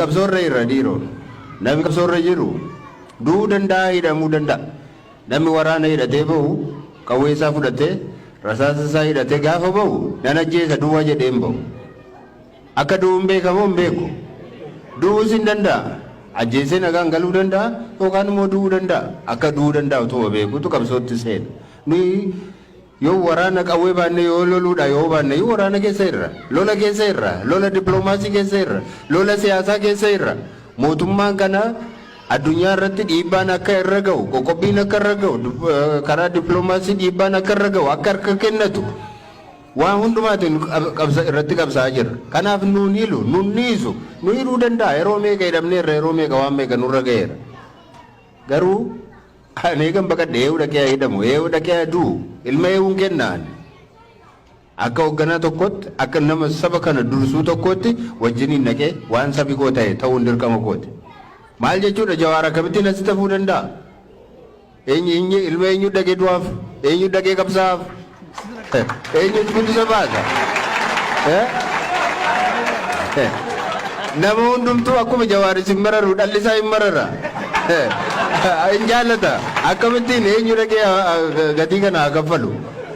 qabsoo irra jirra dhiiroo. Namni qabsoo irra jiru du'uu danda'a, hidhamuu danda'a. Namni waraana hidhatee bahu, qawwee isaa fudhatee, rasaasa isaa hidhatee gaafa bahu nan ajjeesa duwwaa jedhee hin bahu. Akka du'u hin beeka moo hin beeku? Du'uus hin danda'a. Ajjeesee nagaan galuu danda'a yookaan immoo du'uu danda'a. Akka du'uu danda'a utuma beekuutu qabsootti seena. Nuyi yoo waraana qawwee baanne yoo loluudha yoo baanne iyyuu waraana keessa jirra. Lola keessa jirra. Lola dippiloomaasii keessa jirra. Lola siyaasaa keessa jirra. Mootummaan kana addunyaa irratti dhiibbaan akka irra ga'u, qoqqobbiin akka irra ga'u, karaa dippiloomaasii dhiibbaan akka irra ga'u, akka harka kennatu waan hundumaatiin irratti qabsaa'aa jirra. Kanaaf nuun hilu, nun dhiisu, nu hidhuu danda'a. Yeroo meeqa hidhamneerra, yeroo meeqa waan meeqa nurra ga'eera. Garuu ani eegan baqadhe eewu dhaqee haa hidhamu, eewu dhaqee haa du'u, ilma eewuun kenna ani. Akka hoogganaa tokkootti, akka nama saba kana dursuu tokkootti wajjiniin dhaqee waan sabi koo ta'e ta'uun dirqama kooti. Maal jechuudha Jawaar akkamittiin asitti hafuu danda'a? Eenyu eenyu ilma eenyu dhaqee du'aaf? Eenyu dhaqee qabsaa'aaf? Eenyutu bilisa baasa? Nama hundumtuu akkuma Jawaar isin mararu dhalli isaa hin marara. Hin jaallata. Akkamittiin eenyu dhaqee gatii kana haa kaffalu?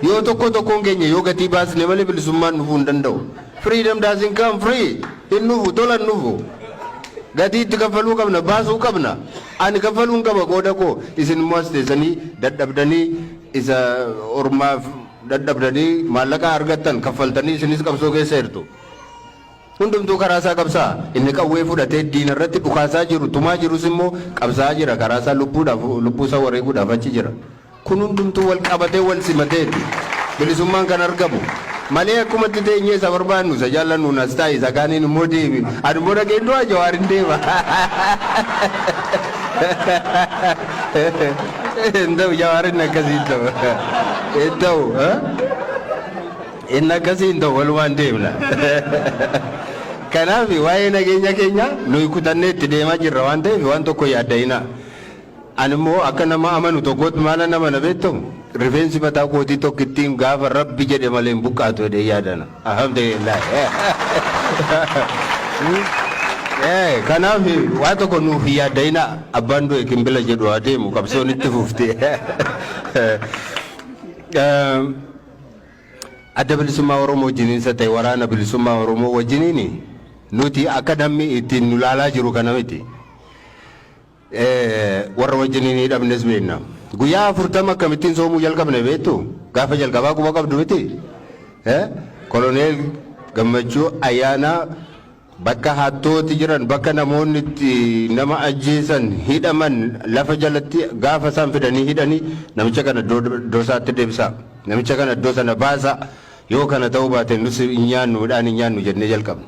Yoo tokko tokkoon keenya yoo gatii baasne malee bilisummaan dhufuu hin danda'u. Freedom doesn't come free. Hin dhufu, tola hin dhufu. Gatii itti kaffaluu qabna, baasuu qabna. Ani kaffaluun qaba qooda koo. Isin immoo as teessanii dadhabdanii isa ormaaf dadhabdanii maallaqa argattan kaffaltanii isinis qabsoo keessa jirtu. Hundumtuu karaa isaa qabsaa'a. Inni qawwee fudhatee diina irratti dhukaasaa jiru, tumaa jirus immoo qabsaa'aa jira. Karaa isaa lubbuudhaaf, lubbuu isaa wareeguudhaaf achi jira. Kun hundumtuu wal qabatee wal simateeti bilisummaan kan argamu. Malee akkumatti teenyee isa barbaannu, isa jaallannuun as taa'i, isa kaaniin immoo deemi. Ani immoo dhaqeen du'a, Jawaar hin deema. Hin ta'u, Jawaar inni akkasii hin ta'u. Hin ta'u. Inni akkasii hin ta'u, walumaan deemna. Kanaaf waa'ee nageenya keenya nuyi kutannee itti deemaa jirra waan ta'eef waan tokko yaadda'inaa. Ani immoo akka nama amanu tokkootti maalan amana beektu? Rifeensi mataa kootii tokkittiin gaafa Rabbi jedhe malee hin buqqaatu jedhee yaadana. Alhamdulillah. Kanaaf waa tokko nuuf hin yaadda'inaa. Abbaan du'e kimbila jedhu haa deemu, qabsoon itti fufti. Adda Bilisummaa Oromoo wajjiniinsa ta'e Waraana Bilisummaa Oromoo wajjiniin nuti akka namni ittiin nu laalaa jiru kana miti. Warra wajjiniin hidhamnes beekna. Guyyaa 40 akkamittiin soomuu jalqabne beektu? Gaafa jalqabaa quba qabdu miti? Koloneel Gammachuu Ayyaanaa bakka hattooti jiran, bakka namoonni itti nama ajjeesan, hidhaman, lafa jalatti gaafa isaan fidanii hidhanii, namicha kana iddoo isaatti deebisaa. Namicha kana iddoo sana baasaa. Yoo kana ta'uu baate nus hin nyaannu, midhaan hin nyaannu jennee jalqabne.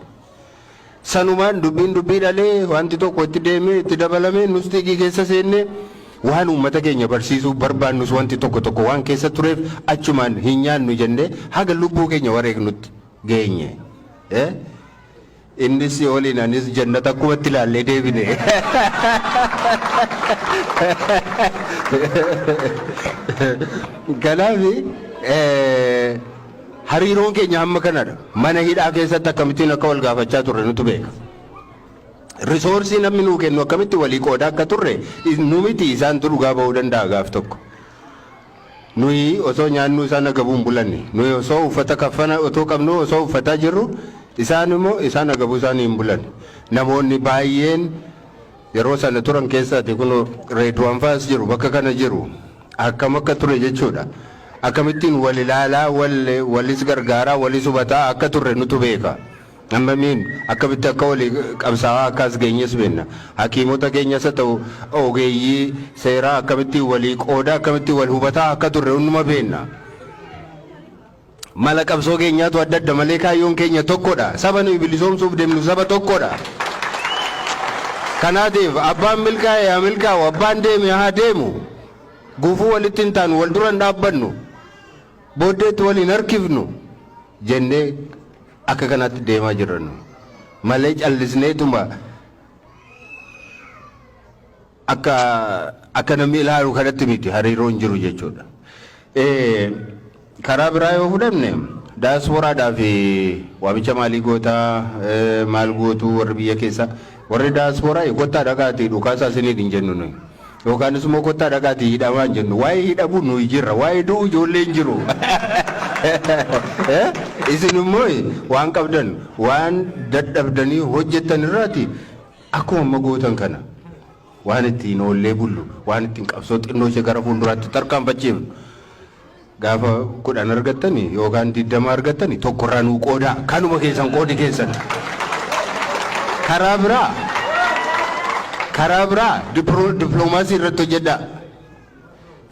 Sanumaan dubbiin dubbii dhalee, wanti tokko itti deemee itti dabalamee, nus xiiqii keessa seennee, waan uummata keenya barsiisuu barbaannus wanti tokko tokko waan keessa tureef achumaan hin nyaannu jennee haga lubbuu keenya wareegnutti geenye. Innis waliin anis jannata akkumatti ilaallee deebine. Kanaaf hariiroon keenya hamma kanadha. Mana hidhaa keessatti akkamittiin akka wal gaafachaa turre nutu beeka. Risoorsii namni nuu kennu akkamitti walii qoodaa akka turre nu miti isaantu dhugaa ba'uu danda'a gaaf tokko. Nuyi osoo nyaannuu isaan agabuu hin bulanne. Nuyi osoo uffata kaffana otoo qabnu, osoo uffataa jirru, isaan immoo isaan agabuu isaanii hin bulan. Namoonni baay'een yeroo sana turan keessaati kun Reedwaan fa'as jiru, bakka kana jiru, akkam akka ture jechuudha. Akkamittiin wal ilaalaa, wal walis gargaaraa, walis hubataa akka turre nutu beeka. Hammamiin akkamitti akka walii qabsaa'aa akka as geenyes beekna. Hakiimota keenyas haa ta'u ogeeyyii seeraa akkamittiin walii qoodaa, akkamittiin wal hubataa akka turre hunduma beekna. Mala qabsoo keenyaatu adda adda malee kaayyoon keenya tokkodha. Saba nuyi bilisoomsuuf deemnu saba tokkodha. Kanaatiif abbaan milkaa'e haa milkaa'u, abbaan deeme haa deemu. Gufuu walitti hin taanu, wal dura hin dhaabbannu, booddeetti wal hin harkifnu jennee akka kanatti deemaa jirra nu. Malee callisneetuma akka namni ilaalu kanatti miti hariiroon jiru jechuudha. Karaa biraa yoo fudhanne, daasporaadhaa fi waamicha maalii gootaa, maal gootuu warri biyya keessa Warri daasporaa kottaa dhaqaatii dhukaasaa isiniin hin jennu nuyi. Yookaanis immoo kottaa dhaqaatii hidhamaa hin jennu. Waa'ee hidhamuu nuyi jirra. Waa'ee du'u ijoollee hin jiru. Isin immoo waan qabdan, waan dadhabdanii hojjettan irraati akkuma amma gootan kana waan ittiin oollee bullu, waan ittiin qabsoo xinnoo ishee gara fuulduraatti tarkaanfachiifnu, gaafa 10 argattani yookaan 20 argattani tokkorraa nuu qoodaa. Kanuma keessan, qoodi keessan. Karaa biraa dippiloomaasii irratti hojjedhaa.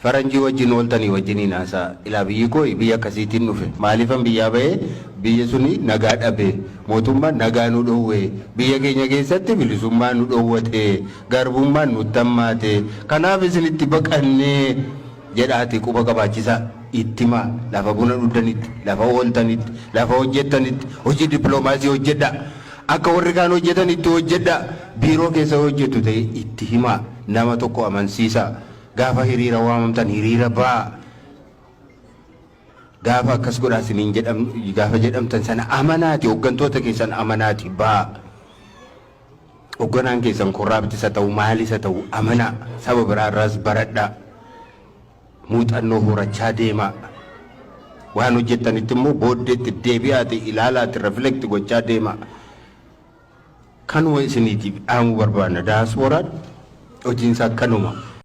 Faranjii wajjin ooltanii wajjiniin haasaa. Ilaa, biyyi koo biyya akkasiitiin dhufe. Maaliifan biyyaa bahee? Biyya suni nagaa dhabe, mootummaan nagaa nu dhoowwe, biyya keenya keessatti bilisummaa nu dhoowwate, garbummaan nutti hammaate, kanaaf isinitti baqannee jedhaati quba qabaachisaa ittimaa. Lafa buna dhugdanitti, lafa ooltanitti, lafa hojjettanitti hojii dippiloomaasii hojjedhaa. Akka warri kaan hojjetanitti hojjedhaa. Biiroo keessa hojjettu ta'e itti himaa, nama tokko amansiisaa. Gaafa hiriira waamamtan hiriira ba'aa. Gaafa akkas godhaa isiniin jedham, gaafa jedhamtan sana amanaati, hooggantoota keessan amanaati ba'aa. Hoogganaan keessan corrupt isa ta'u, maalis haa ta'u, amanaa. Saba biraarraas baradhaa. Muuxannoo horachaa deemaa. Waan hojjettanitti immoo booddeetti deebi'aati ilaalaati reflect gochaa deemaa. Kanuma isiniitiif dhaamuu barbaanna. Daasporaan hojiinsaa kanuma.